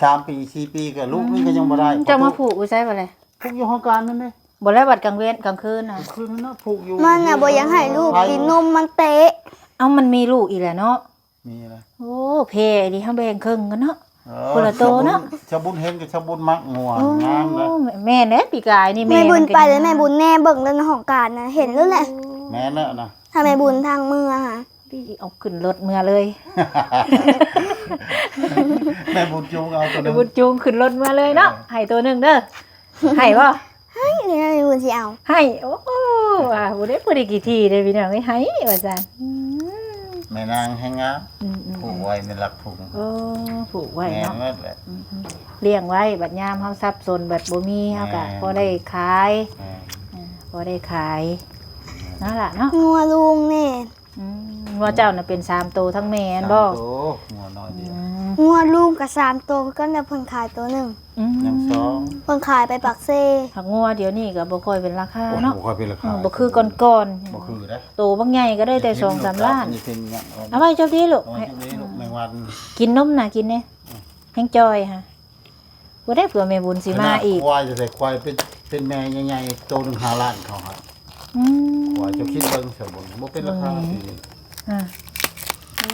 ສາມປີ ສີ່ປີ ກໍລູກໜຶ່ງກໍຍັງບໍ່ໄດ້ ອືມ ເຈົ້າມາຜູກຢູ່ໃສບັດນີ້? ຜູກຢູ່ຫ້ອງການນັ້ນເດ້ ບໍ່ແລ້ວບັດກາງເວັນກາງຄືນນະ ກາງຄືນນັ້ນນະຜູກຢູ່ ມັນນະບໍ່ຢາກໃຫ້ລູກກິນນົມ ມັນເຕະ ເອົ້າ ມັນມີລູກອີກແລ້ວເນາະ ມີແລ້ວ ໂອ້ ແພ້ອີ່ຫຼີ ເຮົາແບ່ງເຄິ່ງກັນເນາະ ເອີ ຄົນລະໂຕເນາະ ຊາວບຸນ ຊາວບຸນເຫັນກໍຊາວບຸນມັກງົວ ໂອ້ ງາມນະ ແມ່ນແຫຼະ ປີກາຍນີ້ແມ່ ແມ່ບຸນໄປແລ້ວ ແມ່ບຸນແນມເບິ່ງເລີຍໃນຫ້ອງການນະ ເຫັນໂລດແຫຼະ ແມ່ນແລ້ວນະ ຖ້າແມ່ບຸນທາງເມືອຫາ ເອົາຂຶ້ນລົດເມືອເລີຍ ແມ່ບຸນຈູງເອົາໂຕໜຶ່ງ ແມ່ບຸນຈູງຂຶ້ນລົດເມືອເລີຍເນາະ ເອີ ໃຫ້ໂຕໜຶ່ງເດີ ໃຫ້ບໍ່? ໃຫ້ ແມ່ບຸນຊິເອົາ ໃຫ້ ໂອ້ ວ່າ ຜູ້ໃດ ຜູ້ໃດຂີ້ຖີ່ເດ້ພີ່ນ້ອງເອີຍ ໃຫ້ວ່າຊັ້ນ ອືມ ແມ່ນາງແຮງງາມ ອືມໆໆ ຜູກໄວ້ໃນຫຼັກທຸງ ໂອ້ ຜູກໄວ້ເນາະ ແມ່ນໝົດແຫຼະ ອືມໆ ລ້ຽງໄວ້ ບັດຍາມເຮົາສັບສົນ ບັດບໍ່ມີ ເຮົາກະ ແມ່ນ ພໍໄດ້ຂາຍ ແມ່ນ ເອີ ພໍໄດ້ຂາຍ ແມ່ນ ນັ້ນລະເນາະ ງົວລຸງນີ້ ອືມ ງົວເຈົ້ານະເປັນສາມໂຕທັງແມ່ຫັ້ນບໍ່? ສາມໂຕ ງົວນ້ອຍດຽວ ອືມ ງົວລຸງກະສາມໂຕຄືກັນ ແຕ່ເພິ່ນຂາຍໂຕໜຶ່ງ ອືມ ຍັງສອງ ເພິ່ນຂາຍໄປປາກເຊ ຫາກງົວດຽວນີ້ກະບໍ່ຄ່ອຍເປັນລາຄາເນາະ ໂອ້ຍ ບໍ່ຄ່ອຍເປັນລາຄາ ອືມ ບໍ່ຄືກ່ອນໆ ບໍ່ຄືເດ້ ໂຕບັກໃຫຍ່ກະໄດ້ແຕ່ສອງສາມລ້ານ ເອົາໄວ້ເຈົ້າດີລູກ ເອົາໄວ້ເຈົ້າດີລູກ ໃຫ້ ແມງວັນ ກິນນົມນະ ກິນແດ່ ອືມ ແຮງຈ່ອຍຫາ ບໍ່ໄດ້ ເພື່ອແມ່ບຸນຊິມາອີກ ຄວາຍຈະໃສ່ຄວາຍເປັນ ເປັນແມ່ໃຫຍ່ໆ ໂຕໜຶ່ງຫ້າລ້ານເຂົາໃຫ້ ອືມ ຄວາຍເຈົ້າຄິດເບິ່ງຊະ ບໍ່ ບໍ່ເປັນລາຄາ ອືມ ປີນີ້ ອ່າ ໂອ້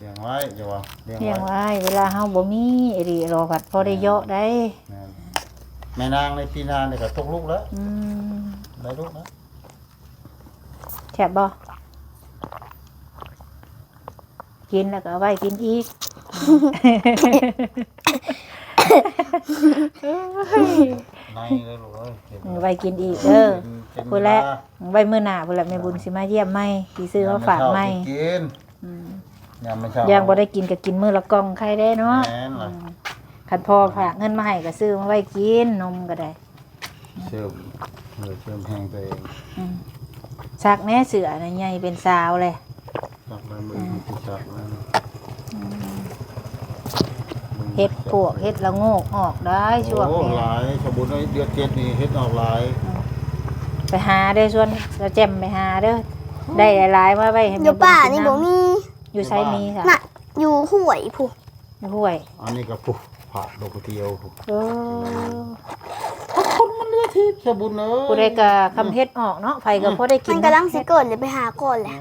ລ້ຽງໄວ້ ຢ່າວ່າ ລ້ຽງ ລ້ຽງໄວ້ ໄວ້ ເວລາເຮົາບໍ່ມີອີ່ຫຼີ ລາວພັດພໍໄດ້ເຍາະໄດ້ ແມ່ນ ແມ່ນາງໃນປີໜ້ານີ້ກະຕົກລູກແລ້ວ ອືມ ໄດ້ລູກແລ້ວ ແຊບບໍ່? ກິນແລ້ວກໍເອົາໄວ້ກິນອີກ ໃນເດີລູກເອີຍ ເກັບ ເອົາໄວ້ກິນອີກເດີ ເກັບ ພຸ້ນແຫຼະ ເວລາ ໄວ້ມື້ໜ້າພຸ້ນແຫຼະ ແມ່ບຸນຊິມາຢ້ຽມໃໝ່ ຊິຊື້ມາຝາກໃໝ່ ຍາມເຊົ້າກິນ ອືມ ຍາມເຊົ້າ ຢ່າງບໍ່ໄດ້ກິນກໍກິນມື້ລະກ່ອງໄຄແດ່ເນາະ ແມ່ນລະ ອືມ ຄັນພໍ່ຝາກເງິນມາໃຫ້ກໍຊື້ມາໄວ້ກິນ ນົມກໍໄດ້ ເສີມ ເອີ ເສີມແຮງຕົວເອງ ອືມ ຊັກແດ່ເສື້ອນະ ໃຫຍ່ເປັນສາວແລ້ວ ຊັກແລ້ວ ມື້ອື່ນຊິຊັກແລ້ວ ອືມ ເຫັດປວກ ເຫັດລະໂງກອອກໄດ້ຊ່ວງນີ້ ໂອ້ ຫຼາຍ ສະບຸນເອີຍ ເດືອນເຈັດນີ້ເຫັດອອກຫຼາຍ ອືມ ໄປຫາເດີ ຊວນສາວແຈ່ມໄປຫາເດີ ໄດ້ຫຼາຍໆມາໄວ້ໃຫ້ແມ່ບຸນກິນນຳ ຢູ່ປ່ານີ້ບໍ່ມີ ຢູ່ໃສມີຊະ ນະ ຢູ່ຫ້ວຍພຸ້ນ ຫ້ວຍ ອັນນີ້ກໍຜູ້ພາດລົງໄປທ່ຽວ ເອີ ຄົນມັນເຫຼືອທີບຊະບຸນເອີຍ ຜູ້ໃດກໍຄຳເຫັດອອກເນາະ ໃຜກໍ ອືມ ພໍໄດ້ກິນ ມັນກຳລັງຊິເກີດ ເລີຍໄປຫາກ່ອນແຫຼະ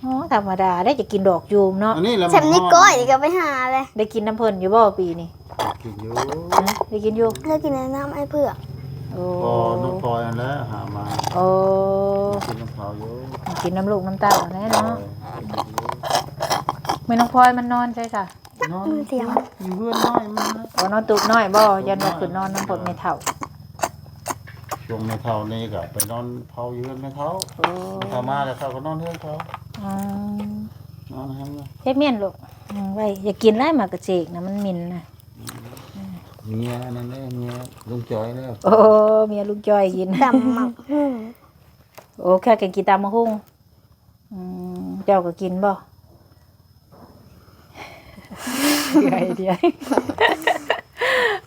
ອໍ ທຳມະດາເດ້ ຈະກິນດອກຢູມເນາະ ອັນນີ້ແຫຼະ ຊ່ຳນີ້ກ້ອຍກໍໄປຫາແຫຼະ ໄດ້ກິນນຳເພິ່ນຢູ່ບໍ່ປີນີ້? ກິນຢູ່ ຮະ ໄດ້ກິນຢູ່ ໄດ້ກິນແຕ່ນ້ຳອ້າຍເຜືອກ ໂອ້ ກໍນ້ອງພອຍຫັ້ນແຫຼະຫາມາ ໂອ້ ກິນນຳເຂົາຢູ່ ກິນນຳລູກນຳເຕົ້າແຫຼະເນາະ ໂດຍ ແມ່ນ້ອງພອຍມັນນອນໃສຊະ? ນອນຢູ່ເຮືອນນ້ອຍມັນນະ ບໍ່ນອນຕູບນ້ອຍບໍ່? ຢ້ານວ່າຂຶ້ນນອນນຳພວກແມ່ເຖົ້າ ເຊ ຊ່ວງແມ່ເຖົ້ານີ້ກໍໄປນອນເຝົ້າຢູ່ເຮືອນແມ່ເຖົ້າ. ໂອ້ ແມ່ເຖົ້າມາແລ້ວເຂົາກໍນອນເຮືອນເຂົາ. ອໍ ນອນຫັ້ນນະ. ເຮັດແມ່ນລູກ. ອືມ ໄວ້ ຢ່າກິນຫຼາຍໝາກກະເຈກນະ ມັນໝິ່ນນະ. ເມຍອັນນັ້ນເດ້ ເມຍລຸງຈອຍເດ້. ໂອ້ ເມຍລຸງຈອຍກິນ ຕຳໝາກຫຸ່ງ. ໂອ້ ເຂົາກໍກິນຕຳໝາກຫຸ່ງ. ອືມ ເຈົ້າກໍກິນບໍ່? ໄອເດຍ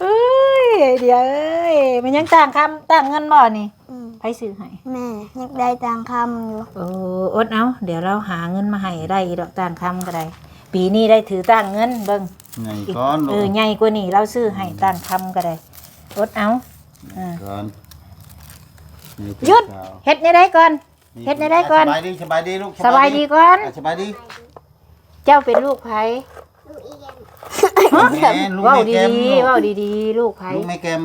ເອີຍ ໄອເດຍເອີຍ ແມ່ນຫຍັງຕ່າງຄຳ ຕ່າງເງິນບໍ່ນີ້? ອືມ ໃຜຊື້ໃຫ້? ແມ່ ຍັງໄດ້ຕ່າງຄຳຢູ່. ເອີ ອົດເອົາ ດຽວລາວຫາເງິນມາໃຫ້ໄດ້ອີກດອກ ຕ່າງຄຳກໍໄດ້. ປີນີ້ໄດ້ຖືຕ່າງເງິນເບິ່ງ. ໃຫຍ່ກ່ອນລູກ ເອີ ໃຫຍ່ກວ່ານີ້ລາວຊື້ໃຫ້ ອືມ ຕ່າງຄຳກໍໄດ້. ອົດເອົາ ໃຫຍ່ກ່ອນ ໃຫຍ່ກ່ອນ. ຢຸດ ສາວ ເຮັດແນວໃດກ່ອນ? ເຮັດແນວໃດກ່ອນ? ສະບາຍດີ ສະບາຍດີລູກ ສະບາຍດີກ່ອນ ສະບາຍດີ. ເຈົ້າເປັນລູກໃຜ? ລູກອີ່ແກມ. ຮະ? ແມ່ນ ລູກແມ່ແກມ. ເວົ້າດີໆ ເວົ້າດີໆ ລູກໃຜ? ລູກແມ່ແກມ.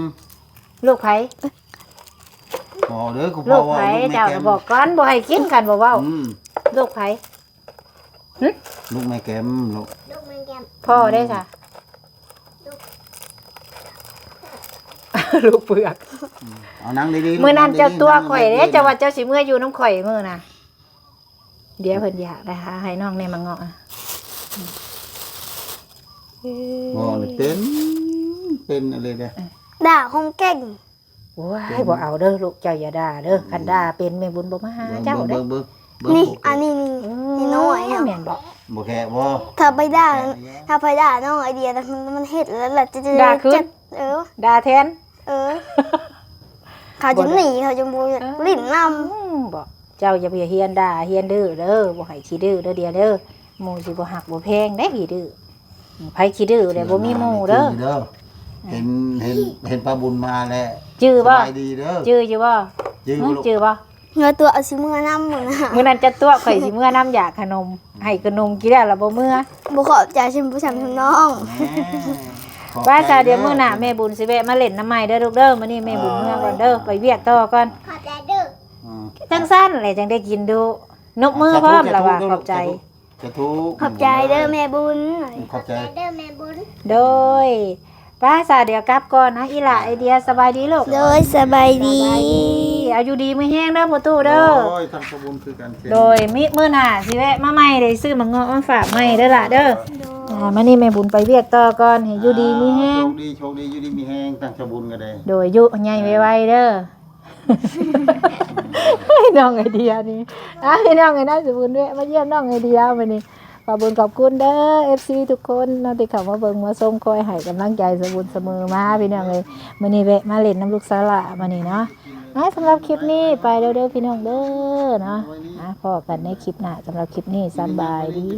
ລູກໃຜ? ບໍ່ເດີ ກູ ລູກໃຜ? ເຈົ້າບອກກ່ອນ ບໍ່ໃຫ້ກິນ ຄັນບໍ່ເວົ້າ. ອືມ ລູກໃຜ? ຫຶ? ລູກແມ່ແກມລູກ. ລູກແມ່ແກມ. ພໍ່ເດ້ຊະ? ລູກເປືອກ. ອືມ ເອົານັ່ງດີໆ ມື້ນັ້ນເຈົ້າຕົວະຂ້ອຍເດ້ ເຈົ້າວ່າເຈົ້າຊິເມືອຢູ່ນຳຂ້ອຍມື້ນະ. ດຽວເພິ່ນຢາກໄດ້ຫາໃຫ້ນ້ອງແດ່ ມາເງາະ. ເວົ້ານີ້ເປັນ ເປັນອີ່ຫຼີເດ້ ດ່າຄົນເກັ່ງ. ໂອ້ຍ ບໍ່ເອົາເດີລູກ ເຈົ້າຢ່າດ່າເດີ. ອືມ ຄັນດ່າເປັນແມ່ບຸນບໍ່ມາຫາເຈົ້າເດ້. ເບິ່ງ ເບິ່ງ ເບິ່ງ ນີ້ ອັນນີ້ນີ້ ເອີ ນ້ອຍໆ ແມ່ນບໍ່? ບໍ່ແຄະບໍ່? ຖ້າໄປດ່າ ຖ້າໄປດ່ານ້ອງໄອເດຍນະ ມັນ ມັນເຮັດແລ້ວລະຈະ ຈະ ຈະ ເອີ ດ່າແທນ. ເອີ ເຂົາຈະໜີ ເຂົາຈະບໍ່ຢາກຫຼິ້ນນຳ. ອືມ ບໍ່ ເຈົ້າຢ່າໄປຮຽນດ່າ ຮຽນດື້ເດີ ບໍ່ໃຫ້ຂີ້ດື້ເດີ ດຽວເດີ. ໝູ່ຊິບໍ່ຮັກບໍ່ແພງເດ້ ຂີ້ດື້. ໃຜຂີ້ດື້ແລ້ວບໍ່ມີໝູ່ເດີ. ເຫັນ ເຫັນ ເຫັນປ້າບຸນມາແລ້ວ ຈື່ບໍ່? ສະບາຍດີເດີ ຈື່ຢູ່ບໍ່? ຈື່ຢູ່ບໍ່ລູກ? ຈື່ບໍ່? ເຮືອຕົວະຊິເມືອນຳມື້ນະ ມື້ນັ້ນຈະຕົວະຂ້ອຍຊິເມືອນຳ ຢາກຂະໜົມ ໃຫ້ຂະໜົມກິນແລ້ວລະບໍ່ເມືອ. ບໍ່ຂອບໃຈຊຳຜູ້ຊຳນ້ອງ. ໄປຊະ ດຽວມື້ໜ້າແມ່ບຸນຊິແວະມາຫຼິ້ນນຳໃໝ່ເດີລູກເດີ. ມື້ນີ້ແມ່ບຸນເມືອກ່ອນເດີ ໄປວຽກຕໍ່ກ່ອນ. ຂອບໃຈເດີ. ອືມ ຈັ່ງຊັ້ນແຫຼະຈັ່ງໄດ້ກິນດຸ. ນົບມືພ້ອມ ລະວ່າ ຂອບໃຈ. ສາທຸ ຂອບໃຈເດີແມ່ບຸນ. ຂອບໃຈເດີແມ່ບຸນ. ໂດຍ ໄປຊະ ດຽວກັບກ່ອນນະ ອີ່ຫຼ້າ ໄອເດຍ ສະບາຍດີລູກ. ໂດຍ ສະບາຍດີ ສະບາຍດີ. ເອົາ ຢູ່ດີມີແຮງເດີພໍ່ຕູ້ເດີ. ໂດຍ ທັງສະບຸນຄືກັນ. ໂດຍ ມີມື້ໜ້າຊິແວະມາໃໝ່ເດີ ຊື້ໝາກເງາະມາຝາກໃໝ່ເດີຫຼ້າເດີ. ໂດຍ ອ່າ ມື້ນີ້ແມ່ບຸນໄປວຽກຕໍ່ກ່ອນ ໃຫ້ຢູ່ດີມີແຮງ. ໂຊກດີ ໂຊກດີ ຢູ່ດີມີແຮງ ທັງສະບຸນກໍໄດ້. ໂດຍ ຢູ່ໃຫຍ່ໄວໆເດີ. ນ້ອງໄອເດຍນີ້ ອ່າ ພີ່ນ້ອງເອີຍ ນ້ອງສະບຸນແວະມາຢ້ຽມນ້ອງໄອເດຍມື້ນີ້. ຂອບບຸນຂອບຄຸນເດີ ເອັຟຊີ ທຸກຄົນເນາະ ທີ່ເຂົ້າມາເບິ່ງມາຊົມ ຄອຍໃຫ້ກຳລັງໃຈສະບຸນສະເໝີມາ ພີ່ນ້ອງເອີຍ. ມື້ນີ້ແວະມາຫຼິ້ນນຳລູກສາວຫຼ້າມື້ນີ້ເນາະ. ອ່າ ສຳລັບຄລິບນີ້ໄປແລ້ວເດີພີ່ນ້ອງເດີເນາະ. ອ່າ ພໍ້ກັນໃນຄລິບໜ້າ ສຳລັບຄລິບນີ້ ສະບາຍດີ.